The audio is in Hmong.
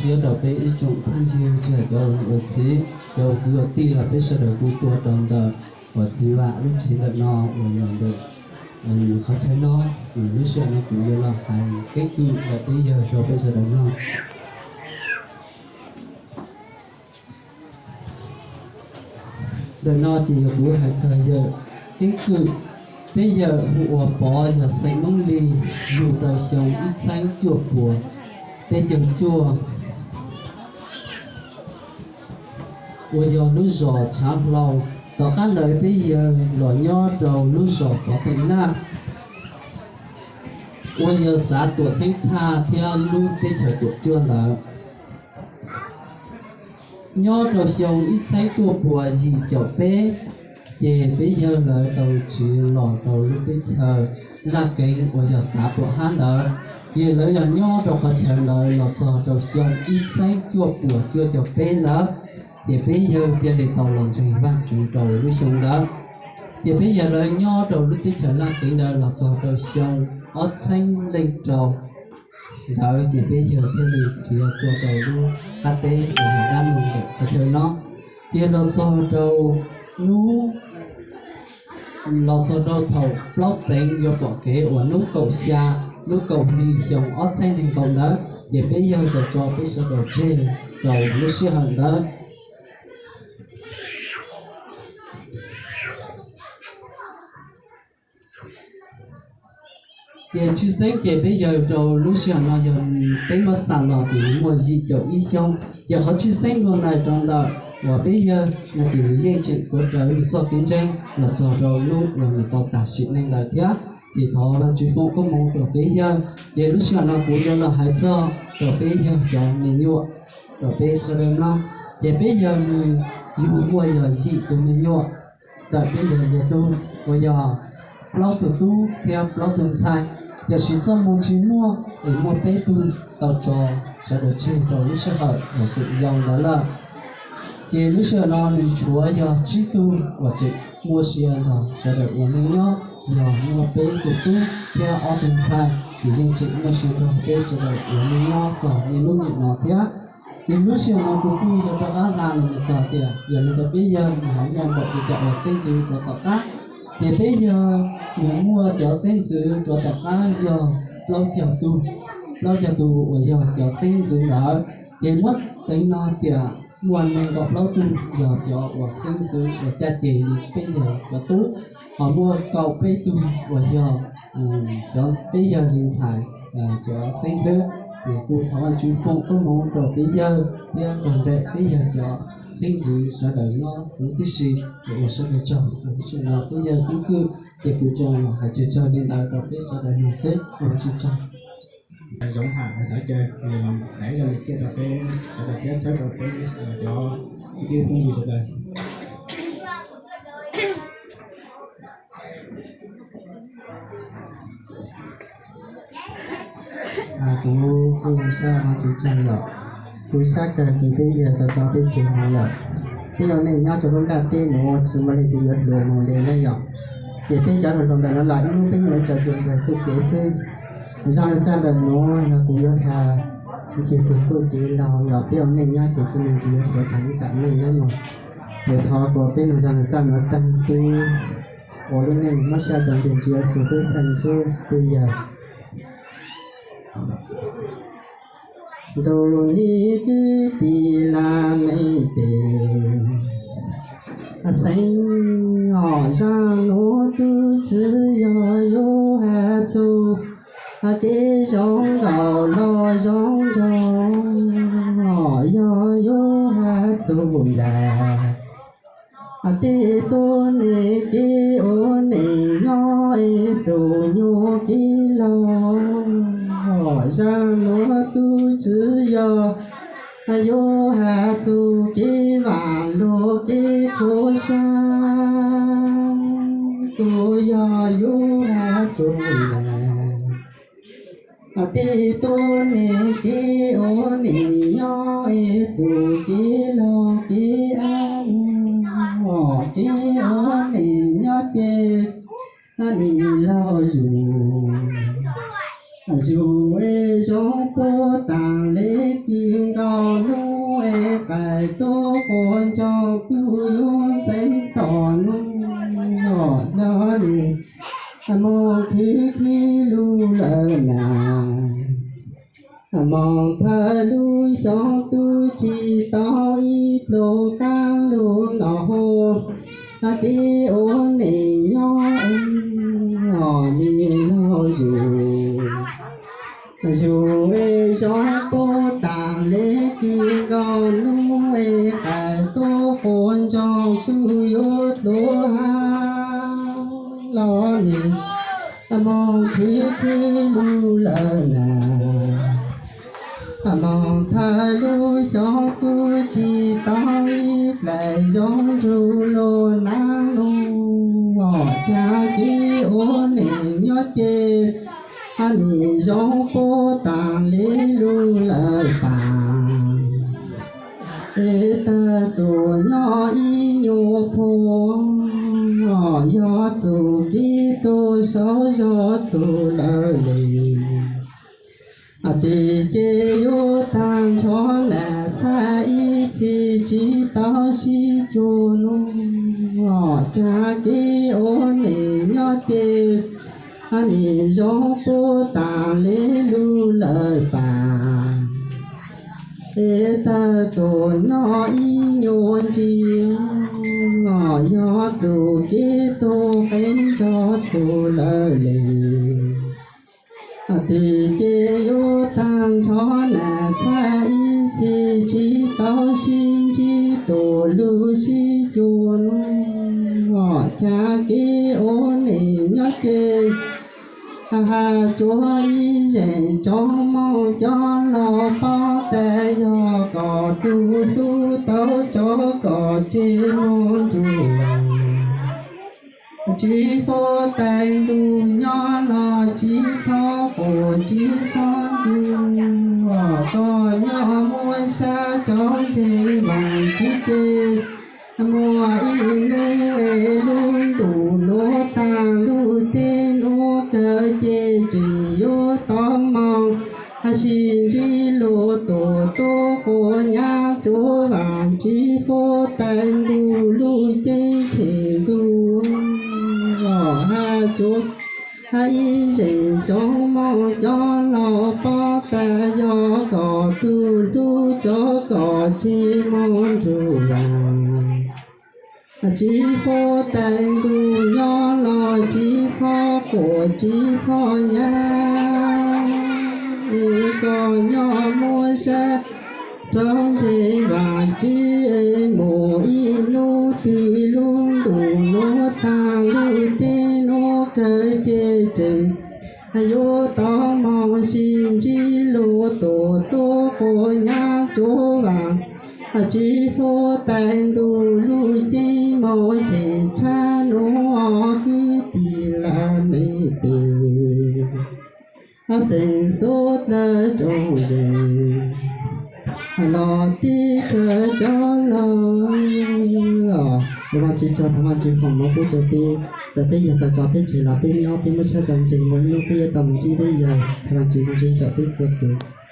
Nyob rau peb ib tsoom phooj ywg, tsis hais cov ua niam ua txiv, cov ua kwv ua tij los peb sawv daws kuj tuaj rau ntawm uas txiv vam lub tsev ntawm no uas yog ntawm qhov chaw no, ces lub sij hawm no kuv yuav los hais keeb kwm ntawm peb yawg rau peb sawv daws mloog. Ntawm no ces yog kuv hais txog yawm keeb kwm. Peb yawm hu ua Pov, yog xeem Hmoob Lis, yug tau xyoo ib txheeb cuaj puas peb caug cuaj, uas yog lub zos Tshav Hlau. Tom qab ntawd peb yawg los nyob rau lub zos Pov Teem Naj, uas yog xav Tuam Xeeb Thaj thiab lub teb chaws Tuam Cuaj ntawd. Nyob rau xyoo ib txheeb cuaj puas yim caum peb, ces peb yawg lawv tau tsiv los rau lub teb chaws Laj Keev uas yog xav Puam Hab ntawd. Ces lawv yog nyob rau qhov chaw ntawd los txog rau xyoo ib txheeb cuaj puas cuaj caum peb ntawd, ces peb yawg thiaj li tau los ntseeg Vajtswv rau lub xyoo ntawd. Ces peb yawg lawv nyob rau lub teb chaws Laj Keev ntawd los txog rau xyoo ob txheeb leej rau ntawd, ces peb yawg thiaj li khiav tuaj rau lub qab teb uas yog dab laug ntawm qhov chaw no. Ces los txog rau hnub, los txog rau thaum plaub teev yuav pom kev uas hnub kaum xya lub kaum hli xyoo ob txheeb nees nkaum ntawd, ces peb yawg tau tso peb sawv daws tseg rau lub sij hawm ntawd. Ces tshwj xeeb ces peb yawg rau lub sij hawm no yog peb muab xam los ces nws muaj yim caum ib xyoo. Ces qhov tshwj xeeb dua ntawm rau ntawm uas peb yawg no ces nws yeej tseem tuav rawv nws txoj kev ntseeg los txog rau hnub uas nws tau tag sim neej ntawd thiab. Ces thov Vajtswv foom koob hmoov rau peb yawg. Ces lub sij hawm no kuv yuav los hais txog rau peb yawg cov me nyuam rau peb sawv daws mloog. Ces peb yawg nws yug muaj yog yim tus me nyuam ntawm peb yawg yog tug uas yog plaub tug tub thiab plaub tug ntxhais. Tiam sis txoj hmoo tsis muaj es muaj peb tug tau tso sawv daws tseg rau lub sij hawm uas tseem yau ntawd lawm. Ces lub sij hawm no nws tshuav yog tsib tug uas tseem muaj sia nrog sawv daws ua neej nyob, yog muaj peb tug tub thiab ob tug ntxhais, ces yeej tseem muaj sia nrog peb sawv daws ua neej nyob txog niaj hnub niam no thiab. Ces lub sij hawm no kuv kuj yuav rov qab hla los mus txog tias yog li ntawd peb yawg nws ho muaj npaum li cas uas xeeb ntxwv rau tom qab. Ces peb yawg nws muaj cov xeeb ntxwv rau tom qab yog plaub caug tug, plaub caug tug uas yog cov xeeb ntxwv ntawd. Ces muab teev no tias muaj nees nkaum plaub tug yog cov uas xeeb ntxwv uas caj ces li peb yawg cov tub, ho muaj kaum peb tug uas yog cov peb yawg li ntxhais cov xeeb ntxwv. Ces kuj thov Vajtswv foom koob hmoov rau peb yawg thiab nrog nraim peb yawg cov xeeb ntxwv sawv daws nyob huv tib si, ua sawv daws tsaug rau lub sij hawm no peb yawg keeb kwm. Ces kuv tso los hais tsawg tsawg li ntawd rau peb sawv daws mloog xwb, ua tsaug. Zoov Ham Thawv Caw los hais zaj lus txiaj rau peb sawv daws thiab txhawb rau peb cov kwv tij phooj ywg sawv daws. Kuv kuj sab no tsis tsag lawm. Kuv sab kawg ces peb yawg tau tso peb tseg mus lawm. Peb ua neej nyob rau lub ntiaj teb nuav tsis muaj leej twg yuav hluas mus li na yom. Ces peb cov hluas hluas ntawm no los ib hnub peb yuav tau kawg txuj kev xwb. Zaj lus txaj ntawm nuav yog kuv yuav has nrhiav txug txuj kev laug yog peb ua neej nyob ces tsis muaj leej twg yuav hluas tag ib tam neej nyob no. Ces thov kom peb nrog zaj lus txaj nuav taag peb ua lub neej muab sab tso ntseeg Tswv Yexus peb xeeb ntxwv peb yawg. Ntuj nim kwv tij laj mej pem, xeeb os, zaj nuav tub tsi yog yus has txug kev zoo nkaus los zoo nraug, yog yus has txug nplaig tej tub neeg kev ua neej nyob es txug nyuaj kev laug. Zaj nuav tub tsi yog yus has txug kev vam lug kev qhuas sab, tub yog yus has txug nplaig tej tub neeg kev ua neej nyob es txug kev laug kev av, kev ua neej nyob ces nim laug zus, zus es zoo puag taag le kws Nkaus hnub es qaim tub quas ntsoog kuj yuav ntxeev tom hnub los nim, moos khwv khwv lug lawm na. Moos thawj lub xyoo twb tsis tau ib pluag qaab lug los hu, tib ua neej nyob nim laug yug. Yug es zoo puag taag le kws nkaus hnub es qaim tub quas ntsoog kuj yuav dluav los nim, moos khwv khwv lug lawm na. Moos thawj lub xyoo twb tsis tau ib dlaim zoo nrug luag naab lug, ca kev ua neej nyob ces nim zoo puag taag le lug lawm tas. Es tag tus nyob ib nyuas phuag, yog txug kev tuag saud zog txug lawm le. Tes ces yuav taag nrho nam txhaj ib txhis tsis tau sib cuag lug, ca kev ua neej nyob ces nim zoo puag taag le lug lawm tas. Es tag tus nyob ib nyuas ntsis, yog txug kev tuag qeeb nrog txug lawm le. Tes ces yuav taag nrho nam txhaj ib txhis tsis tau sib ntsib tus lug sib cuag lug, ca kev ua neej nyob ces haj tsuav ib zeem tsoom moog coj los pab tas, yog kom tug hlub tau tso kom tseg moog nrug lawm. Tswv Fuab Tais Ntuj nyob los tsis txhob quaj tsis txhob ntuag, koj nyob muab sab tso ntseg vaam tswv ces muaj ib hnub es lub ntuj nuav taag, lub teb nuav kawg ces tseem yuav tau moog sib ntsib lug tus tub quas nyab tsuav vaam tswv Fuab Tais Ntuj lub ceeb cheem ntxug, haj tsuav ib zeem tsoom moog coj los pab tas, yog kom tug hlub tso kom tseg moog nrug lawm. Tswv Fuab Tais Ntuj nyob los tsis txhob quaj tsis txhob nyab, es koj nyob muab sab rau ntseg vaam tswv es muaj ib hnub twg lub ntuj nuav taag, lub teb nuav kawg ces tseem yuav tau moog sib ntsib lug tus tub quas nyab tsuav vaam tswv Fuab Tais Ntuj lub ceeb moog cheem tshab nuav kwv tij laj mej pes xeem xub dlawg tsoom zeej los tib kawg cov lug. Vaaj Tswv tsaug, thov Vaaj Tswv foom moov pub rua peb, txawm peb yawg tau tso peb tseg los peb nyob peb muab sab rau ntseg, muaj ib hnub peb yuav tau moog ntsib peb yawg. Thov Vaaj Tswv ntsib rua peb txhua tus.